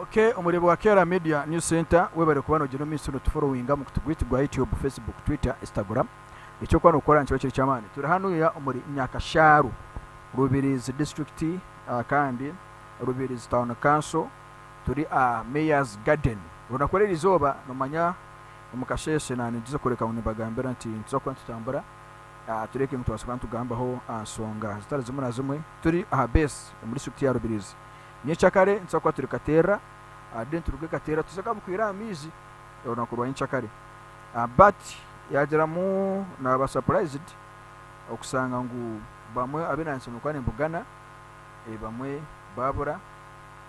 Ok omureebi wa Kera Media News Center webare kuba nogyenda omu maiso notuforowinga aha mukutu gwaitu gwa YouTube, Facebook, Twitter, Instagram. Eki orikuba nokora nikiba kiri eky'amaani. Turi hanuya omuri Nyakashaaru, Rubirizi district kandi Rubirizi town council turi aha Mayor's Garden. Orunaku rw'erizooba nomanya omu kasheeshe naninkiza kureka ngu nimbagambira nti nituza kuba nitutambura tureke ngu tubaase kuba nitugambaho aha nshonga zitari zimwe na zimwe turi aha base omu district ya Rubirizi. Nyekyakare nituza kuba turi Katerra, then turuge Katerra tuze Kabukwire aha maizi orunaku rwa nyekyakare. But yagiramu naba surprised okusanga ngu bamwe abu nanshemereire kuba nimbugana bamwe babura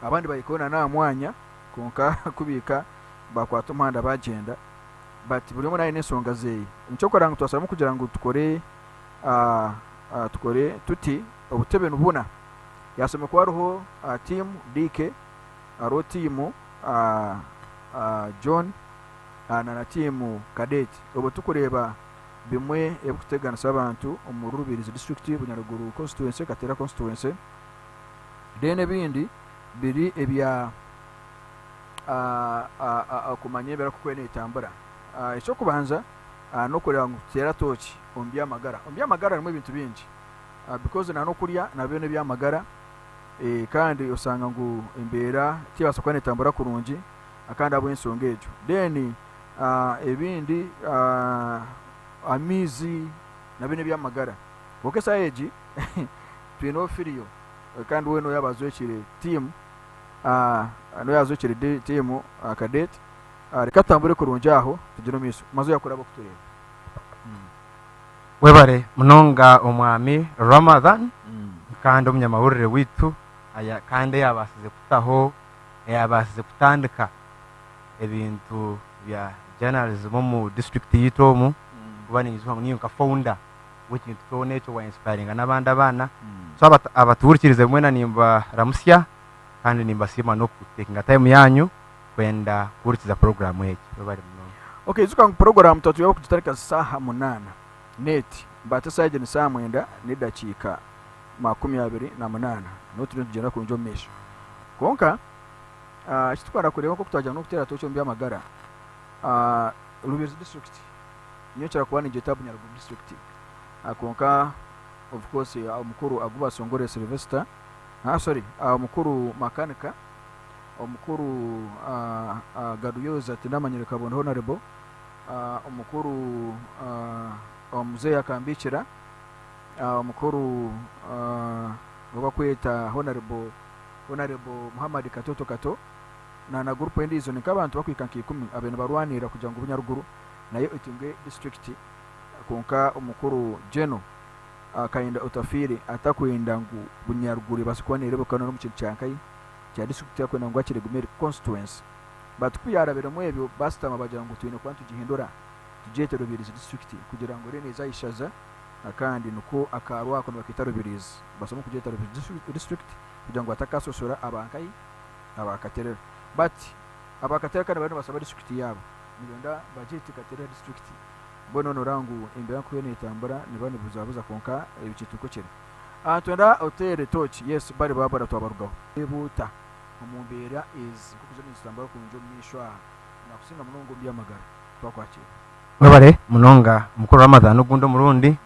abandi bahikaho na n'aha mwanya kwonka kubihika bakwata omuhanda bagyenda but buri omwe naaba aine enshonga zeeye. Nikyo orikureeba ngu twasharamu kugira ngu tukore tukore tuti obutebe nibubona. Yashemeriire kuba hariho tiimu DK, hariho tiimu John na tiimu Cadet. Obwo turikureeba bimwe ebirikuteganisa abantu omuri Rubirizi disiturikiti, Bunyaruguru constituency, Kateera constituency. Then ebindi biri ebya okumanya embeera oku eriyo netambura. Eky'okubanza n'okureeba ngu tuteera tooki omu by'amagara. Omu by'amagara harimu ebintu bingi because na n'okurya nabyo n'eby'amagara kandi oshanga ngu embeera tebaasa kuba netambura kurungi kandi ahabw'enshonga egyo. Then ebindi amaizi nabyo n'eby'amagara. Kwonka eshaaha egi twine Ophirio kandi we niwe yaaba ajwekire tiimu niwe yaaba ajwekire tiimu Cadet. Reka tutambure kurungi aho tugyende omu maisho. Maze oyakuraba okutureeba. Webare munonga omwami Ramadhan kandi omunyamahurire waitu kandi eyabaasize kutaho eyabaasize kutandika ebintu bya journalism omu district yaitu omu kuba ninyijuka ngu niiwe nka founder w'ekintu kyona ekyo wa inspiringa n'abandi abaana. So abatuhurikirize mwena nimbaramutsya kandi nimbasiima n'okutekinga time yanyu kwenda kuhurikiza puroguraamu egi. Webare munonga. Ok ijuka ngu puroguraamu tuba twine kugitandika shaaha munaana neeti but eshaaha egi ni shaaha mwenda n'edakiika 28 niho turiyo nitugyenda kurungi omu maisho. Kwonka eki turikwenda kureeba nk'oku twagira ngu n'okuteera tooki omu by'amagara, Rubirizi disiturikiti niyo nkira kuba ningyeta Bunyaruguru disiturikiti kwonka of course omukuru Aguba Songore Sylvester, sorry omukuru Makanika, omukuru Gaduyoza tindamanyire Kabondo Honourable, omukuru Omuzeeyi Akambikira, omukuru ou barikweta Honourable Honourable Muhammad Katoto Kato na na gurupu endiijo ni nk'abantu barikuhika nka ikumi abaire nibarwanirira kugira ngu Bunyaruguru nayo etunge disiturikiti kwonka omukuru General Kahinda Otafiire atakwenda ngu Bunyaruguru ebaase kuba neereebeka n'omu kintu kya nkahi kya disiturikiti arikwenda ngu hakiri egume eri constituency but ku yaarabiremu ebyo baashutama baagira ngu twine kuba nitugihindura tugyete Rubirizi disiturikiti kugira ngu reero neeza aha ishaza kandi nikwo akaaro ako nibakeeta Rubirizi baasharamu kugyeta Rubirizi disiturikiti kugira ngu batakashoshora aba nkahi aba Katerera but aba Katerera kandi bariyo nibashaba disiturikiti yaabo nibenda bagyete Katerera disiturikiti mbwenu noreeba ngu embeera nku eriyo netambura niba nibuzabuza kwonka ekyo tikwo kiri. Nitwenda oteere tooki yes bari babura twabarugaho. Reeba ota omu mbeera ezi nkoku ziriyo nizitambura kurungi omu maisho aha nakusinga munonga omu by'amagara. Twakwakira. Webare munonga mukuru Ramadhan ogundi omurundi.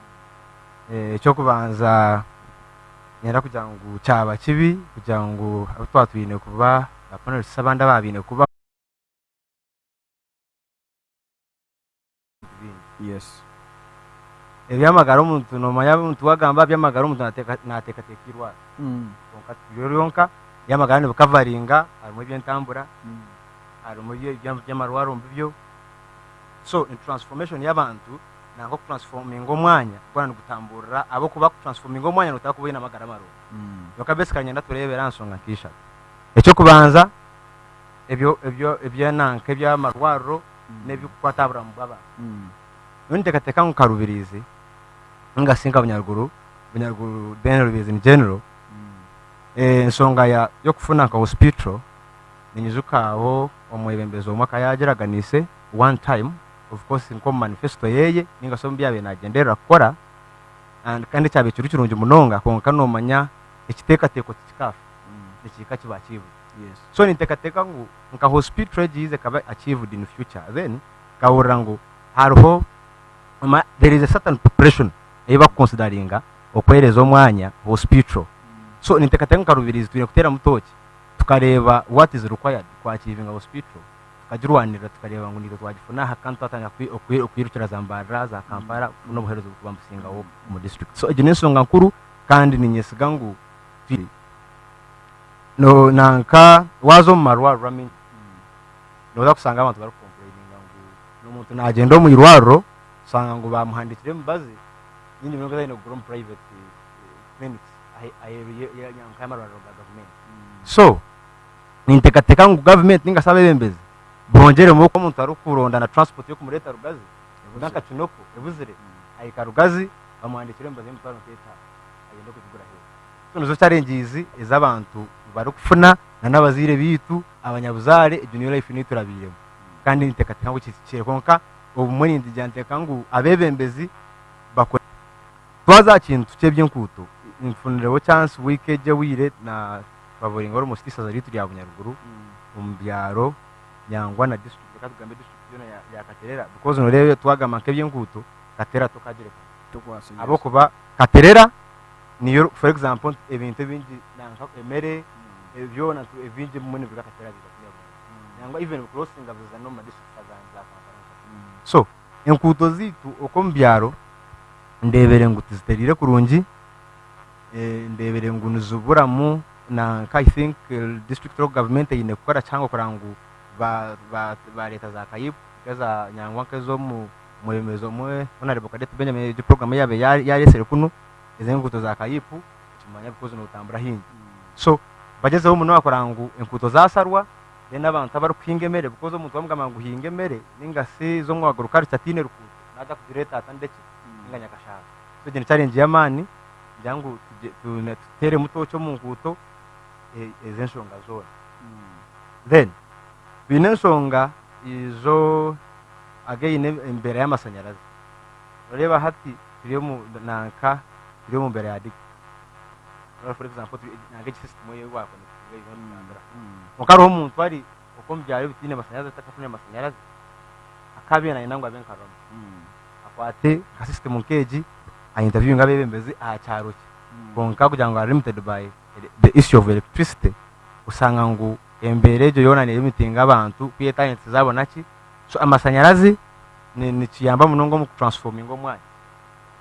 Ekyokubanza niinyenda kugira ngu kyaba kibi kugira ngu abu twaba twine kuba ba panelists abandi ababaine kubaho. Yes. Eby'amagara omuntu noomanya omuntu waagamba aha by'amagara omuntu naateekateeka eirwariro. Kwonka tiryo ryonka, eby'amagara nibikavaringa harimu eby'entambura, harimu eby'amarwariro nibyo. So ni transformation y'abantu nangwa okutransforminga omwanya gwona nigutamburira ahabw'okuba kutransforminga omwanya noteekwa kuba oine amagara marungi. Kwonka basically niinyenda tureebere aha nshonga nk'ishatu. Eky'okubanza ebyo ebyo eby'enanka eby'amarwariro n'ebirikukwata aha buramu bw'abantu. Nyowe ninteekateeka ngu nka Rubirizi ninga shi nka Bunyaruguru, Bunyaruguru then Rubirizi in general, enshonga ya y'okufuna nka hospital ninyijuka aho omwebembezi omwe akaba yaagiraganiise one time of course nk'omu manifesto yeeye ninga shi omu bi yaabaire naagyenderera kukora and kandi ekyabaire kiri kirungi munonga kwonka noomanya ekiteekateeko tikikaafa, nikihika kiba kiibura. So ninteekateeka ngu nka hospital egi yiiza ekaba achieved in future then nkahurira ngu hariho there is a certain population ei bakuconsideringa okuheereza omwanya hospital. So ninteekateeka nka Rubirizi twine kuteeramu tooki tukareeba what is required ku achievinga hospital tukagirwanirira tukareeba ngu naitwe twagifuna aha kandi twatandika okwirukira za Mbarara, za Kampala kufuna obuheereza oburikuba nibusingaho omu district. So egyo n'enshonga nkuru kandi ninyesiga ngu Nanka waaza omu marwariro amaingi nooza kushanga abantu barikukompureyininga ngu omuntu naagyenda omu irwariro oshanga ngu baamuhandiikire emibazi nyingi munonga ei aine kugura omu private clinics aheeru y'amarwariro ga gavumenti. So ninteekateeka ngu gavumenti ninga shi abeebembezi bongyeremu oku omuntu arikuronda na transport y'okumureeta Rugazi nka Kinoko ebuzire ahika Rugazi bamuhandiikire emibazi y'emitwaro nk'etaano agyende kugigura aheeru. So nizo challenges ezi abantu barikufuna na n'abazaire baitu, abanyabuzaare, egyo niyo life niyo turabiiremu. Kandi ninteekateeka ngu kihikire kwonka obumwe ningira nteeka ngu abeebembezi bakore. Twaza aha kintu ky'eby'enkuuto, nfunireho chance wiiki egi ehweire na travelinga almost eisaza ryaitu rya Bunyaruguru omu byaro Nyangwa na district reka tugambe district yoona ya Katerera because noreeba twagamba nk'eby'enkuuto Katerera tokagireka ahabw'okuba Katerera niyo for example ebintu ebingi nanka emere byona ebingi ebimwe nibiruga Katerera biiza kunu nangwa even bicrossinga biza n'omu ma districts agandi za Kampala so enkuuto zaitu okwo omu byaro ndeebire ngu tizitereire kurungi, ndeebire ngu niziburamu nanka I think district local government eine kukora kihango kureba ngu bareeta za kayipu nk'eza nangwa nk'ez'omu mwebembezi omwe Honourable Cadet Benjamin egi program ei yaabaire yareetsire kunu ez'enguuto za kayipu okimanya because nootambura haingi so bagyezeho munonga kureba ngu enguuto zaasharwa then abantu abarikuhinga emere because omuntu wamugamba ngu hinga emere ninga shi za omu agriculture tihaine rukuuto naaza kugireeta ata Ndekye ninga Nyakashaaba so egyo ni challenge y'amaani ningira ngu tuteeremu tooki omu nguuto ez'enshonga zoona. Then twine enshonga izo again embeera y'amashanyarazi. Noreeba hati turi omu nanka turi omu mbeera ya digital. Noreeba for example nanka egi system ei wakonekitinga ei orikugambira. Kwonka hariho omuntu ari okwo omu byaro ebitaine mashanyarazi atakafunire mashanyarazi akaabaire nayenda ngu abe nka Rama. Akwate nka system nk'egi a interviewinge abeebembezi aha kyaro kye. Kwonka kugira ngu ari limited by the issue of electricity oshanga ngu embeera egyo yoona nerimitinga abantu ku talent zaabo naki. So amashanyarazi nikiyamba munonga omu kutransforminga omwanya.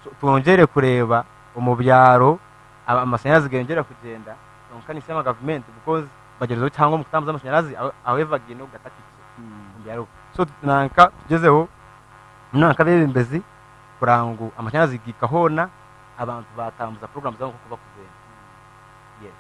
So twongyere kureeba omu byaro amashanyarazi geyongyere kugyenda kwonka ninsiima gavumenti because bagyerezeho kihango omu kutambuza amashanyarazi however gaine oku gatakahikire omu byaro. So nanka tugyezeho munonga nk'abeebembezi kureba ngu amashanyarazi gahika hoona abantu baatambuza puroguraamu zaabo nk'oku barikuzenda. Yes.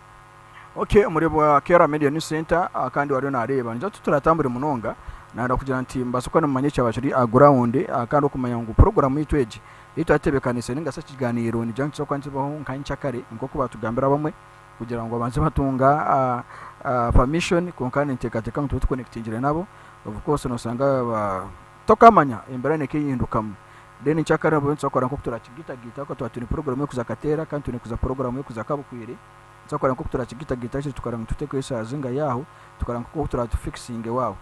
Okay, omuri bwa Kera Media News Center ah, kandi wariyo nareeba nija turatambure munonga nanda kugira nti mbaase kuba nimumanya ekyaba kiri aha ground ah, kandi okumanya ngu program yitu egi ei twatebekanise ninga shi ekiganiiro nigira ngu nikiza kuba nikibaho nka nkyakare nk'oku batugambira abamwe kugira ngu babanze batunga ah, ah, permission kwonka ninteekateeka ngu tube tuconnectingire nabo of course nosanga ba Tokamanya, embeera nekehindukamu. Then nkyakare nabwo nituza kukora nkoku turakigitagita ahakuba twaba twine program yokuza Kateera kandi twine kuza program yokuza Kabukwire. Nituza kukora nkoku turakigitagita kiri tukareba ngu tutekeho eshaaha zingahi aho, tukareba nkoku turatufikisinge waawo.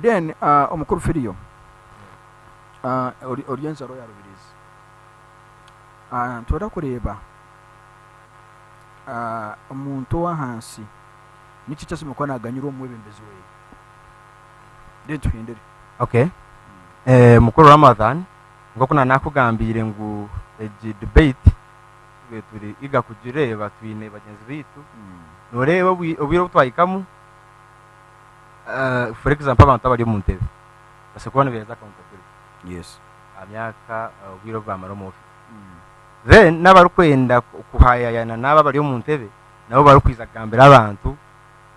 Then omukuru Filio, ori ori enzarwa ya Rubirizi, nitwenda kureeba omuntu ow'ahansi niki eki ashemereire kuba naganyirwa omu mwebembezi weye? Then tuhindure. Okay. Mukuru Ramadhan, nk'oku nanakugambiire ngu egi debate tube turi eager kugireeba twine bagyenzi baitu. Noreeba obwire obu twahikamu, for example abantu abari omu ntebe basobola kuba nibeereza accountability aha myaka obwire obu baamara omu office. Then n'abarikwenda kuhayayana n'abo abari omu ntebe nabo barikwija kugambira abantu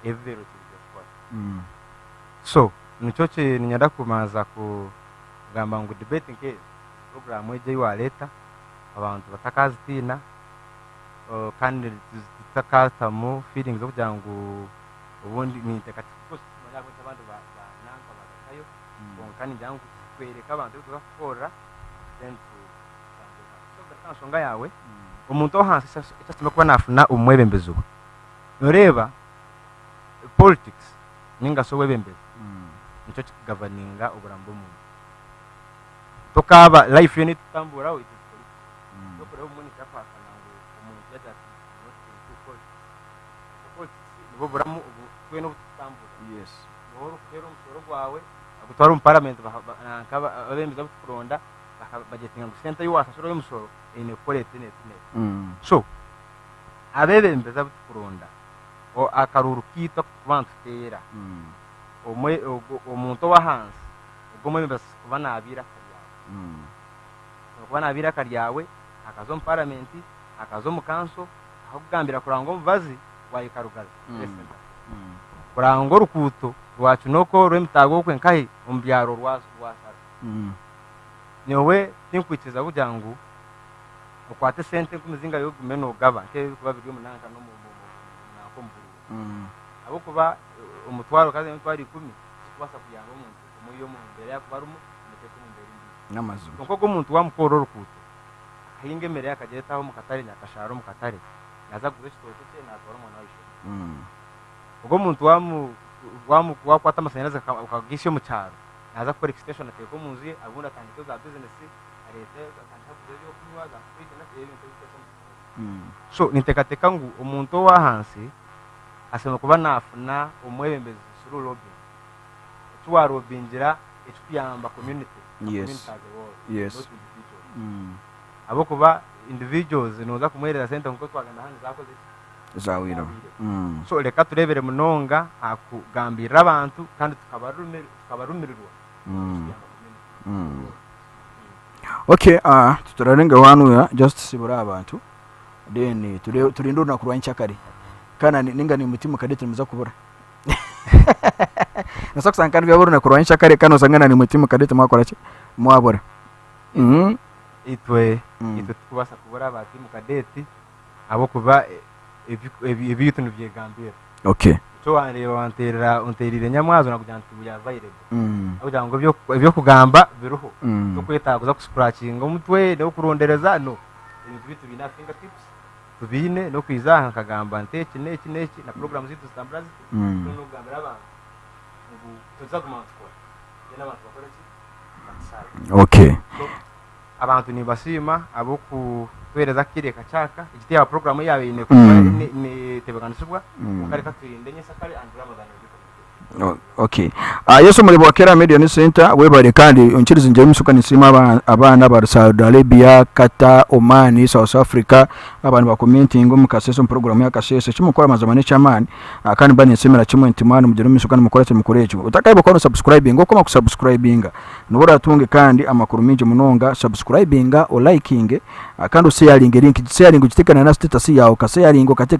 ebi beerokiirize kukora. So nikyo ki niinyenda kubanza kugamba ngu debate nk'ezi, puroguraamu egi ei waareeta abantu batakaazitiina kandi tutakaatamu feelings z'okugira ngu obundi ninteekateeka because titumanya ahabw'enki abandi bananka baagarukayo kwonka ningira ngu twereke abantu ebi turikukorera then tutandike. So kugaruka aha nshonga yaawe, omuntu ow'ahansi eki ashemereire kuba naafuna omu mwebembezi we, nooreeba. Politics ninga shi obwebembezi nikyo kikugavaninga oburamu bw'omuntu. Tokaaba life yoona ei turikutamburaho it is political. Tokureeba obumwe ninkira kuhakana ngu omuntu yagira ati I'm not into politics. Politics nibwo buramu obu twena obu turikutambura. Niho orikuheera omushoro gwawe bagutwara omu parliament nanka abebembezi abu turikuronda bagyetenga ngu sente ei waashashura ey'omushoro eine kukora eti n'eti n'eti. So abebembezi abu turikuronda akaruuru kaitu aku turikuba nituteera, omuntu ow'ahansi ogwo omwebembezi asobola kuba naaba eiraka ryawe. Asobola kuba naaba eiraka ryawe akaza omu paramenti, akaza omu kanso, akakugambira kuranga omubazi gwahika Rugazi Health Centre, kuranga orukuuto rwa Kinoko, orw'emitaago okwe nkahi omu byaro rwashara. Nyowe tinkwikiriza kugira ngu okwate esente enkumi zingahi ogume noogaba nk'ebirikuba biri omu nanka n'omu nanka omu buruuru. Ahabw'okuba omutwaro kandi emitwaro ikumi tikubaasa kuyamba omuntu kumwiha omu mbeera ei arikuba arimu kumuteeka omu mbeera endiijo. N'amazima. Kwonka ogwo omuntu waamukorera orukuuto, akahinga emere ye akagyeta aho omu katare Nyakashaara omu katare, naaza kuguza ekitookye kye naatwara omwana we aha ishomero. Ogwo omuntu waamukwata amashanyarazi okagaitsya omu kyaro, naaza kukora extension ateeke omu nju ye obundi atandikeho za bizinesi areete atandike kuguza ebyokunywa za fridge naki ebintu ebikuteesa omu So ninteekateeka ngu omuntu ow'ahansi ashemereire kuba naafuna omwebembezi through lobbying. Eki waarobingira ekikuyamba community, na community as a whole, not individuals. Ahabw'okuba individuals nooza kumuheereza sente kwonka twagenda hanu zaakoze ki? Zaahweireho. So reka tureebere munonga aha kugambirira abantu kandi tukabarumirirwa ekikuyamba community as a whole. Okay, turarenga wanuya just tusibure abantu then turinde orunaku rwa nkyakare kana ninga ni mutima kadeti nimuza kubura nosa kusanga kandi byaba orunaku rwa nkyakare kandi osanga na nimwe timu kadeti mwakora ki mwabura. Itwe itwe titukubaasa kubura aba tiimu kadeti ahabw'okuba ebyaitu nibyegambirira. Okay. Nikyo wandeeba wanteerera onteereire nyamwazo nakugira nti we are available. Ahabw'okugira ngu eby'okugamba biriho. Tokwetaaga kuza kuscratchinga omutwe n'okurondereza no. Ebintu byaitu biine aha finger tips, tubiine n'okwija aha nkagamba nti eki n'eki n'eki na program zaitu zitambura ziti, mbwenu n'okugambira abantu ngu nituza kuguma nitukora then abantu bakore ki? Batushabe. Okay. So abantu nimbasiima ahabw'okutuheereza akaire kakye aka, egi teyaba program eyaaba eine kuba netebeekanisibwa kwonka reka turinde nyensakare and Ramadan will be communicated. Okay. Yesu omurebe wa Kera Media News Center webare kandi onkirize ngyere omusuka ninsiima abaana abari Saudi Arabia, Qatar, Oman, South Africa abantu bakomentinga omu kasese omu program y'akasese ekimukukora mazima n'eky'amaani kandi mba ninsiimira kimwe nti mwana mugyere omumaisho kandi mukore eki mukore ekyo. Otakayebwa kuba nosubscribinga okoma kusubscribinga niho oratunge kandi amakuru maingi munonga subscribinga olikinge kandi osheyaringe link gisheyaringe ogiteeke na n'aha status yaawe okasheyaringa okate.